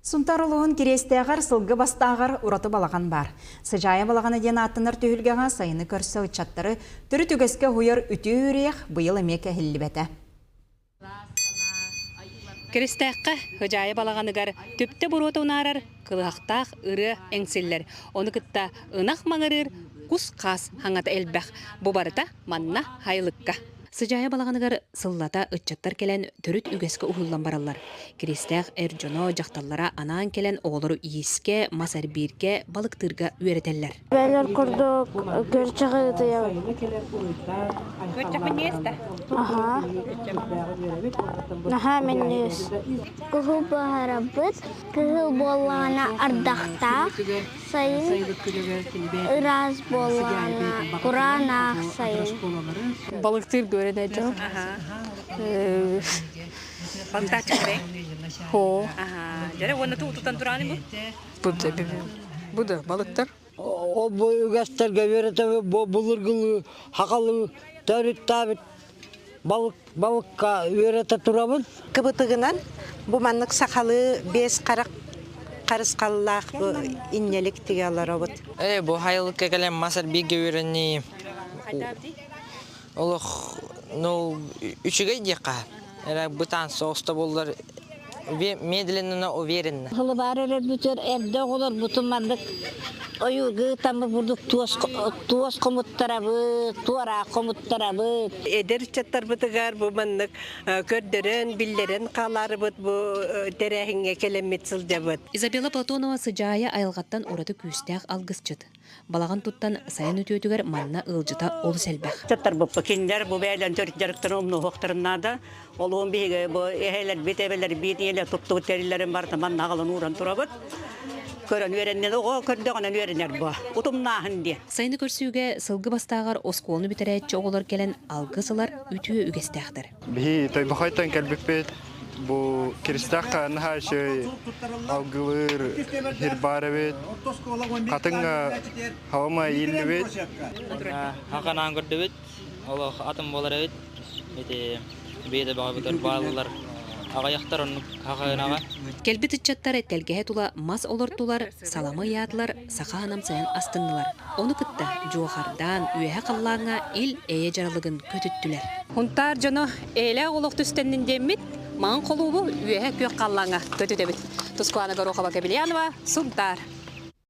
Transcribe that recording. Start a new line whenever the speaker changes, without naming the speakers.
Сунтаар улууһун Кириэстээҕэр сылгы бастааҕар ураты балаҕан баар. Сыдьаайа балаҕана диэн ааттанар түһүлгэҕэ сайыны көрсө ыччаттары төрүт үгэскэ уһуйар үтүө үөрүйэх быйыл эмиэ кэһиллибэтэ.
Киристээххэ Һыдьаайа балаҕаныгар түптэ буруота унаарар кылыһахтаах ырыа эҥсиллэр. Ону кытта ынах маҥырыыр, кус-хаас хаҥата элбэх. Бу барыта манна Хайылыкка. Сыдьаайа балаҕаныгар сыллата ыччаттар кэлэн төрүт үгэскэ уһуллан бараллар. Киристээх эр дьоно, дьахталлара анаан кэлэн оҕолору иискэ, мас эрбииргэ, балыктыырга үөрэтэллэр.
Бэлэр курдук көрчөх ыытыйабын.
Көрчөх минньигэс да?
Аһаа. Наһаа минньигэс.
Кыһыл буһарабыт. Кыһыл буоллаҕына ардахтаах, сайын ыраас буоллаҕына кураанах сайын.
Балыктыыр үөрэнээччим.
Балыктааччы
Хоо.
Дьэрэ уонна тутан турааны бу?
Бу да бу да балыктар.
Ол бу үгэстэргэ үөрэтэбит бу былыргылыы хахалыы төрүттээбит балык балыкка үөрэтэ турабын.
Кыбытыгынан бу маннык сахалыы биэс харах харысхаллаах бу инньэлик тигэ олоробут.
Э, бу хайылыкка кэлэн мас эрбииргэ үөрэнии олох ну үчүгэй диэххэ эрэ бытаан соҕус да буоллар медленно но уверенно.
Хылыбаар эрэрбитигэр эрдэ оҕолорбутун маннык ойуурга ытаммыт бурдук туос туос хомуттарабыт, туораах хомуттарабыт.
Эдэр ыччаттарбытыгар бу маннык көрдөрөн, биллэрэн хаалаарыбыт бу тэрээһиҥҥэ кэлэммит сылдьабыт.
Изабелла Платонова сыдьаайа айылҕаттан ураты күүстээх алгысчыт. Балаҕан туттан сайын үтүөтүгэр манна ыалдьыта олус элбэх.
Ыччаттарбыппыт кинилэр бу бэйэлэрин төрүт дьарыктарын умнуохтарын наада. Олуһун биһиги бу эһэлэрбит, эбэлэрбит ийэлэр туттубут тэриллэрин барытын манна аҕалан ууран турабыт. Көрөн үөрэннин оҕо көрдөҕүнэн үөрэнэр бу. Утумнааһын диэн.
Сайыны көрсүүгэ сылгы бастааҕар оскуоланы бүтэрээччи оҕолор кэлэн алгыс ылар үтүө үгэстээхтэр.
Биһи Тойбохойтон кэлбиппит. Бу Киристээххэ наһаа үчүгэй алгылыыр сир баар эбит. Хатыҥ хавама ииллибит.
Хаканаан көрдүбүт. Олох атын буолар эбит. Ити биэдэ баҕабытыр бааллар аҕыйахтар оннук хахынаҕа.
Кэлбит ыччаттар тэлгэһэ тула мас олортулар, салама ыйаатылар, саха анамсайан астыннылар. Ону кытта дьуохардаан, үөһэ халлааҥҥа ил-эйэ дьаралыгын көтүттүлэр. Хунтаар дьоно эйэлээх олох түстэннин диэммит, маҥан холуубу үөһэ күөх халлааҥҥа көтүтэбит. Тускулаана Горохова-Кобельянова, Сунтаар.